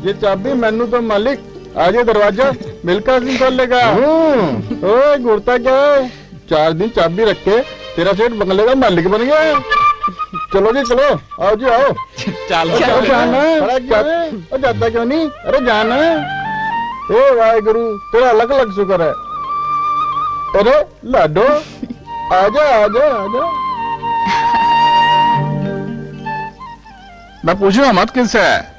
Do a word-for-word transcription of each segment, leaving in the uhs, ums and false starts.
ये चाबी मैनू तो मालिक, आज ये दरवाजा मिलका सिंह खोलेगा। हम्म। ओए, घूरता क्या है? चार दिन चाबी रख के तेरा सेठ बंगले का मालिक बन गया। चलो जी, चलो, आओ जी, आओ। चलो। अरे जाना, खड़ा क्यों है? ओ, जाता क्यों नहीं? अरे जाना। ए वाहेगुरु, तेरा अलग अलग शुक्र है। अरे लाडो, आजा, आजा, आजा। मैं पूछूंगा मत किससे है।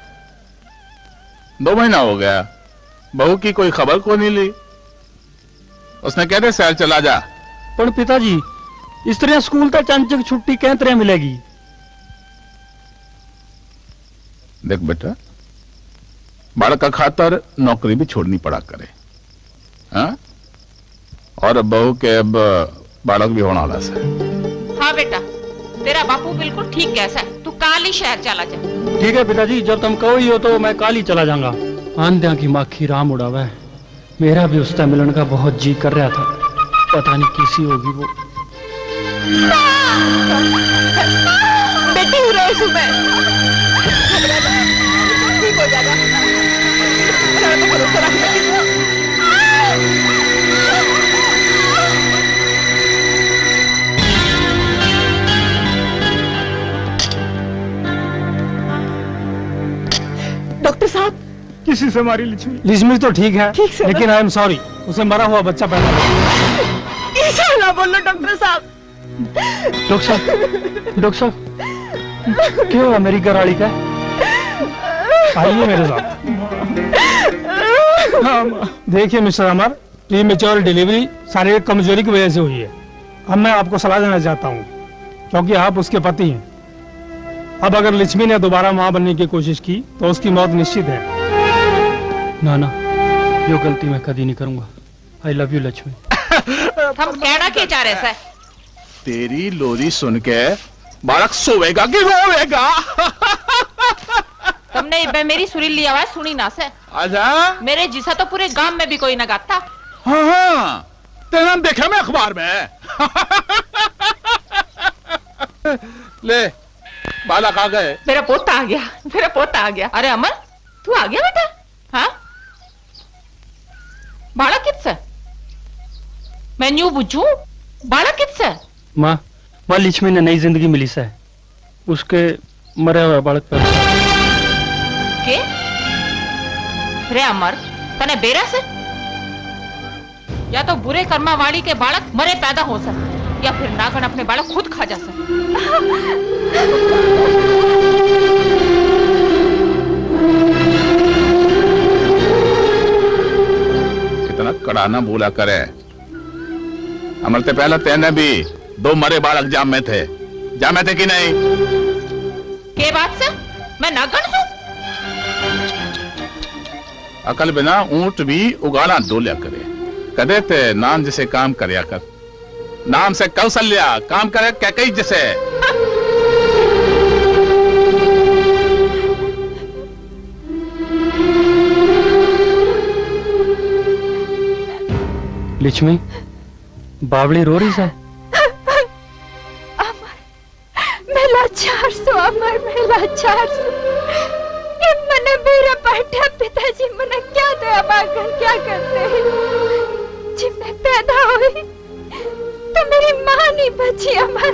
दो महीना हो गया, बहू की कोई खबर को नहीं ली। उसने कह दे शहर चला जा। पण पिताजी, इस तरह स्कूल तक चांचक छुट्टी कै तरह मिलेगी? देख बेटा, बालक का खातर नौकरी भी छोड़नी पड़ा करे, हाँ? और बहू के अब बालक भी होने वाला से। हाँ बेटा, तेरा बापू बिल्कुल ठीक कह सा, तू काल ही शहर चला जा। ठीक है पिताजी, जब तुम कहो ही हो तो मैं काल ही चला जाऊंगा। आंध्या की माखी राम उड़ावे, मेरा भी उससे मिलन का बहुत जी कर रहा था, पता नहीं कैसी होगी वो। बेटी हो रही हूँ मैं। ठीक हो जाएगा। डॉक्टर साहब। किसी से मारी लिछमी? लिछमी तो ठीक है, ठीक से लेकिन ना? I am sorry, उसे मरा हुआ बच्चा पैदा हुआ। ऐसा ना बोलो डॉक्टर साहब। डॉक्टर साहब, डॉक्टर साहब, क्या हुआ मेरी घरवाली का? आइए मेरे साथ। हाँ, माँ। देखिए मिस्टर अमर, प्रीमेच्योर डिलीवरी शारीरिक कमजोरी की वजह से हुई है। अब मैं आपको सलाह देना चाहता हूँ, क्योंकि आप उसके पति हैं। अब अगर लिछमी ने दोबारा माँ बनने की कोशिश की तो उसकी मौत निश्चित है। ना ना, यो गलती मैं कदी नहीं करूँगा। I love you Lakshmi. थम कहना के चाह रहे सै? तेरी लोरी सुन के बालक सोवेगा कि रोवेगा? तुमने इब्बे मेरी सुरीली आवाज सुनी ना सै? अच्छा। मेरे जिसा तो पूरे गांव में भी कोई ना गाता। हाँ, हाँ, तेरा नाम देखा मैं अखबार में। ले, बालक आ गए। मेरा पोता आ गया, मेरा पोता आ गया। अरे अमर, तू आ गया बेटा? हाँ, बालक कित सै? मैं न्यू पूछूं, बालक कित सै? माँ, माँ, लिछमी ने नई जिंदगी मिली सै, उसके मरे हुए बालक पर। के? रे अमर, तने बेरा सै? या तो बुरे कर्मा वाली के बालक मरे पैदा हो सै, या फिर नागण अपने बालक खुद खा जा सै। इतना कड़ा ना बोला करे। अमर ते पहले तेने भी दो मरे बालक जामे थे, जामे थे कि नहीं? के बात सै? मैं नागण हूँ? अकल बिना ऊंट भी उगाला डोल्या करे। कदे ते नाम जैसे काम करया कर। नाम से कौशल्या, काम करे कैकई जैसे। लिछमी, बावली रो रही सै? मैं लाचार सूं अमर, मैं लाचार सूं। ये मने मेरा पाटा पिताजी मने क्या दया मांगन क्या करते हैं? जिब मैं पैदा हुई तो मेरी माँ नहीं बची अमर,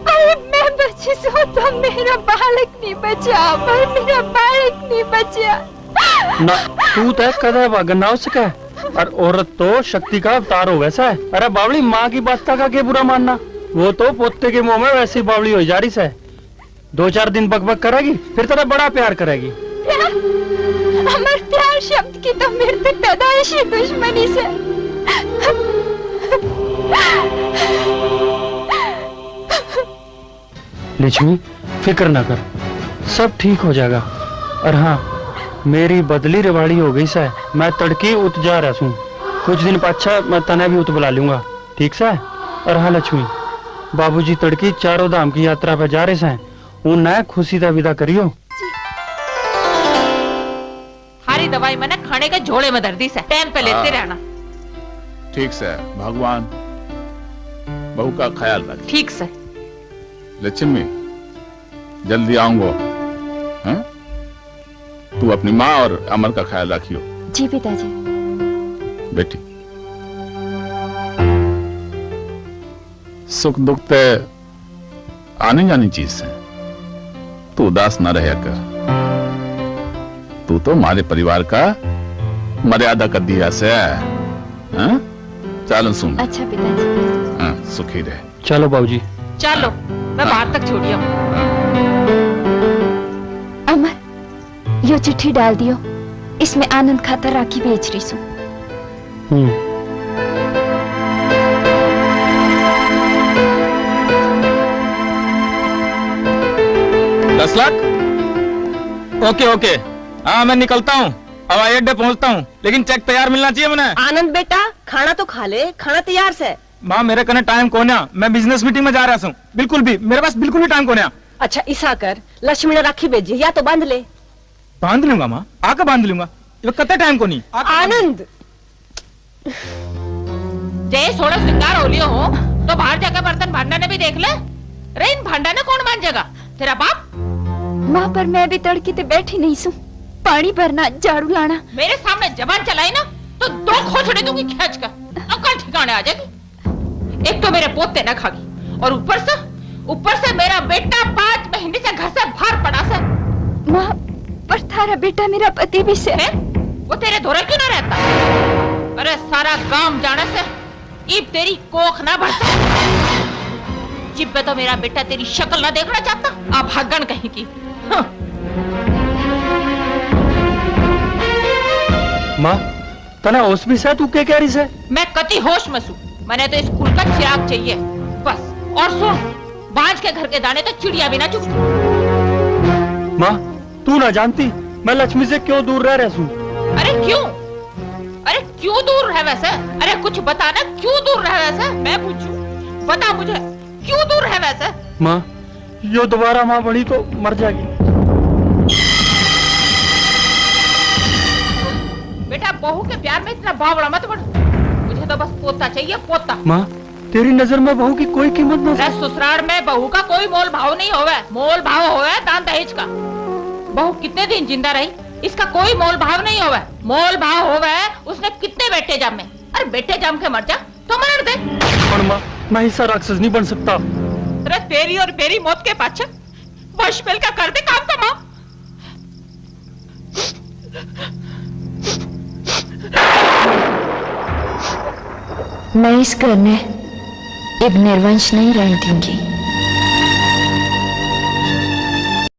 अरे मैं बची सूं तो मेरा बालक नहीं बचा अमर, मेरा बालक नहीं बचा। ना, तू तै कदे भागन ना हो सके। और औरत तो शक्ति का अवतार होवे सै। अरे बावली, माँ की बात का के बुरा मानना, वो तो पोते के मुंह में वैसी बावली हो जा रही सै। दो चार दिन बकबक करेगी, फिर तेरा बड़ा प्यार करेगी। प्यार? अमर, प्यार शब्द की तो मेरे ते पैदाइशी दुश्मनी सै। लिछमी, फिक्र ना कर, सब ठीक हो जाएगा। और हाँ, मेरी बदली रिवाड़ी हो गई सै, मैं तड़की उत जा रहा सूं। कुछ दिन पाछा मैं तने भी उत बुला लूंगा, ठीक सै? और हाँ लक्ष्मी, बाबूजी तड़की चारों धाम की यात्रा पे जा रहे सै, उन्हें खुशी दा विदा करियो। थारी दवाई मैंने खाने के झोले में धर दी सै, टाइम पे लेते हाँ। रहना। ठीक सै, भगवान बहू का ख्याल रख। ठीक सै। लक्ष्मी, जल्दी आऊंगा, हाँ? तू अपनी माँ और अमर का ख्याल रखियो। जी पिताजी। बेटी, सुख दुख ते आनी जानी चीज से, तू उदास ना रहा कर। तू तो हमारे परिवार का मर्यादा कर दिया से, हाँ? चल सुन। अच्छा पिताजी। हाँ, सुखी रहे। चलो बाबूजी। चलो, मैं बाहर तक छोड़िया। अमर, यो चिट्ठी डाल दियो, इसमें आनंद खातर राखी भेज रही सूं। हम्म। दस लाख? Okay, okay. हाँ, मैं निकलता हूँ, हवाई अड्डे पहुँचता हूँ, लेकिन चेक तैयार मिलना चाहिए मने। आनंद बेटा, खाना तो खा ले, खाना तैयार से। माँ, मेरे कने टाइम कोन्या, मैं बिजनेस मीटिंग में जा रहा हूँ। बिल्कुल भी, मेरे पास बिल्कुल भी टाइम कोन्या। अच्छा, इसा कर, लक्ष्मी ने राखी भेजी, या तो बांध ले। बांध लूंगा माँ, आके बांध लूंगा। ये कत्ते टाइम कोनी। आके बांध आनंद! जय सोलह श्रृंगार हो लियो हो, तो बाहर जाकर बर्तन भांडा ने भी देख ले। रे, इन भांडा ने कौन मांजेगा? तेरा बाप? माँ, पर मैं भी तड़के ते बैठी नहीं सूं। पानी भरना, झाड़ू लाना। मेरे सामने जबान चलाई ना, तो दो खोचड़े दूंगी खींच कर। अकल ठिकाने आ जाएगी। एक तो मेरे पोते ना खागी, और ऊपर से, ऊपर से मेरा बेटा पाँच महीने से घर से बाहर पड़ा से। माँ, पर थारा बेटा मेरा पति भी से। हैं? वो तेरे धोरे क्यों ना रहता? अरे, सारा गांव जाने से इब तेरी कोख ना भरता। जिब्बे तो मेरा बेटा तेरी शक्ल ना देखना चाहता, अभागन कहीं की। हाँ। माँ, तने होश भी से, तू के कह रही से? मैं कति होश में सूं, मैंने तो इस कुल का चिराग चाहिए, बस। और सुन, बांझ के घर के दाने तो चिड़िया भी ना चुगती। माँ, तू ना जानती, मैं लक्ष्मी से क्यों दूर रह रहा सूं। अरे क्यों? अरे क्यों दूर रह वैसे? अरे कुछ बता ना, क्यों दूर रह वैसे? मैं पूछूं, बता मुझे, क्यों दूर रह वैसे? माँ, यो दोबारा माँ बनी तो मर जाएगी। बेटा, बहू के प्यार में इतना बावला मत बन। मुझे तो बस पोता चाहिए, पोता। माँ, तेरी नजर में बहू की कोई कीमत ना। अरे ससुराल में बहू का कोई मोल भाव नहीं होवे। मोल भाव होवे दान दहेज का। बहू कितने दिन जिंदा रही, इसका कोई मोल भाव नहीं होवे। मोल भाव होवे उसने कितने बेटे जामे। अरे बेटे जाम के मर जा, तो मरण दे। पण माँ, मैं ऐसा राक्षस नहीं बन सकता। अरे तेरी और मेरी मौत के पाछे वंश मिलकर कर दे काम का माँ। मैं इस घर में इब निर्वंश नहीं रहने दूंगी।